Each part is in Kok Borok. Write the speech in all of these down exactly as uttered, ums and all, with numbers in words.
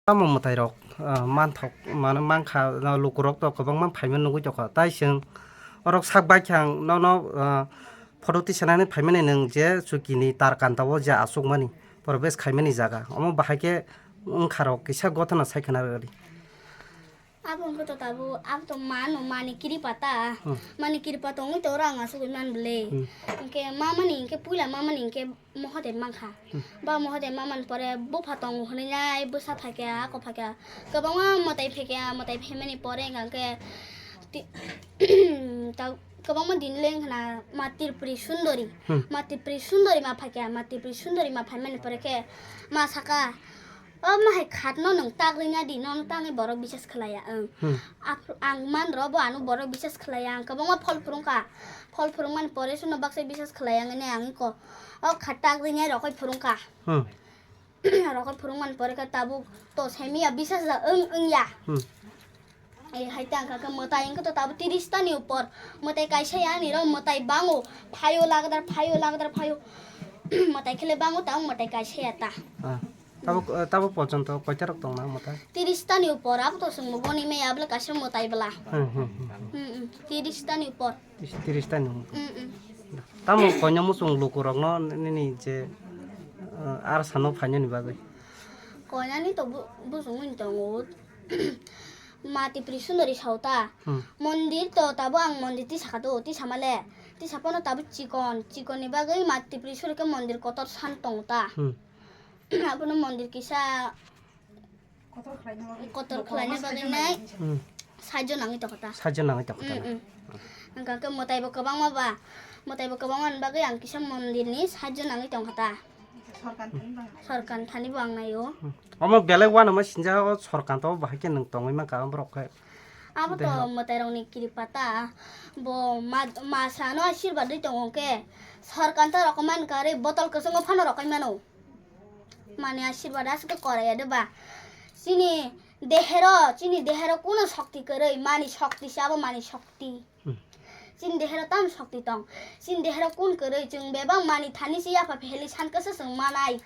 Tamo mwtai rok, ah, manthok, mano mankha, ah, lukurok to kwbangma phaima nugwi tongkha. Tai chwng orok sak bai khe ang nono, ah, photo tisanani phaimani nwng je chukini tar kanta o je achukmani, probesh khaimani jaga. Omo bahai khe wngkha rok kisa gothana sai khna rwdi. Abo wngkha to tabuk, abo to mano mani kiripa ta. Hmm. Mani kiripa tongwi to rang asugwi man bwle. Hmm. Hwnkhe mamani hwnkhe puila mamani hwnkhe Mohodev mankha. Hmm. Ba Mohodev mamani pore bupha tongo hwnwi nai bwsa phaikha, ako phaikha. Kwbangma mwtai phaikha, mwtai phaimani pore hwnkha khe ti-, ta-, kwbangma din le wngkha na ma Tripuri Sundori. Hmm. Ma Tripuri Sundori ma phaikha, ma Tripuri Sundori ma phaimani pore khe ma saka, "O ma hai khatno nwng tak rwna di, nono tangwi borok bisas khlaiya." Ang. Hmm. Ap-, ang man rw bo ano borok bisas khlaiya, ang kwbangma phol phurungkha. Phol phurungmani pore suno baksa bisas khlai ang ne ang iko. O kha tak rinai rokoi phurungkha. Hmm. Rokoi phurungmani pore khe tabuk to saimiya bisas da wng wngya. Hmm. E hai tang kha khe mwtai wngkhe to tabuk tiris tani upor. Mwtai kaisa ya ani ro mwtai bango. Phaio lagdar, phaio lagdar, phaio. Mwtai khele bango ta mwtai kaisa ya ta. Ah. Tabo, eh, tabo porjonto koita rok tong na mwtai? Tiris tani upor, abo to chwng bo goni maya bwle kaisa mwtai bwla. Hmm, hmm, hmm. Hmm, hmm. Tiris tani upor. Tis-, tiris tani. Hmm, hmm. Tamo koina muchung luku rokno nini je, eh, ar sano phainani bagwi? Koinani to bu-, bujungwi tongo. Ma Tripuri Sundori sauta. Hmm. Mondir to tabo ang mondir tisa kha do, tisa male. Tisa pono tabo chikon, chikon ni bagwi ma Tripuri Sundori khe mondir kotor san tongo ta. Hmm. Abono mondir kisa kotor khlaina bagwi nai. Hmm. Saijo nangwi tongkha ta. Saijo nangwi tongkha ta. Mm, mm. Hwnkha khe mwtai bo kwbangma ba, mwtai bo kwbangma ni bagwi ang kisa mondir ni saijo nangwi tongkha ta. Sorkan thani bo ang naio. Hmm. Omo belai uanama sinjak o sorkan to bahai khe nwng tongwi mankha borok khe. Abo to mwtai rok ni kiripa ta. Bo ma, ma sano asirwad ri tongo khe sorkan ta rok man karwi botol kwchwngo phano rok mano. Mani asirwad aswk khe korai ya de ba. Chini dehero, chini dehero kuno shokti kwrwi, mani shokti se abo mani shokti. Hmm. Chini dehero tamo shokti tong. Chini dehero kun kwrwi, chwng bebak mani thani se yapha pheli san kasa chwng manai.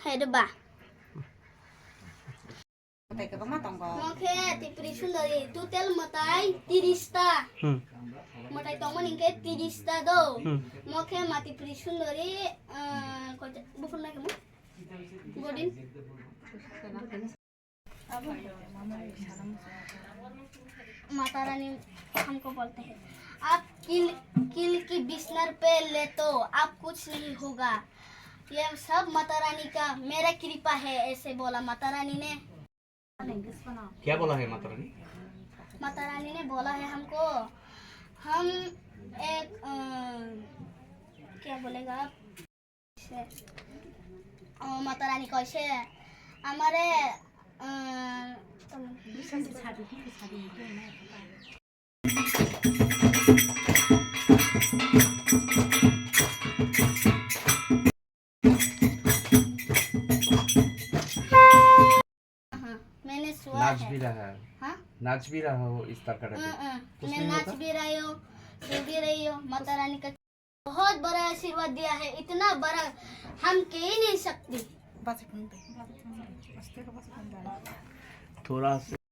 Hai de ba. Mwtai kwbangma tongo. Mo khe Tripuri Sundori total mwtai tiris ta. Hmm. Mwtai tongmani hwnkhe tiris ta do. Hmm. Mo khe ma Tripuri Sundori, ah, koita, buphuru nai khe mo? Godin. Mata रानी हमको बोलते हैं, "आप किल, किल की बिस्तर पे ले तो आप कुछ नहीं होगा, ये सब माता रानी का मेरा कृपा है", ऐसे बोला माता रानी ने। क्या बोला है माता रानी? माता रानी ने बोला है हमको, हम एक, अ, क्या बोलेगा आप? से, अ, माता रानी कैसे हमारे, अ, हाँ, मैंने सुना नाच है। भी रहा है। हाँ? नाच भी रहा हो इस तरह का हम्म, टाइप। हम्म। कुछ मैं नहीं नाच होता? भी रही हूँ, सो भी रही हूँ। माता रानी का बहुत बड़ा आशीर्वाद दिया है, इतना बड़ा हम कह ही नहीं सकते। थोड़ा सा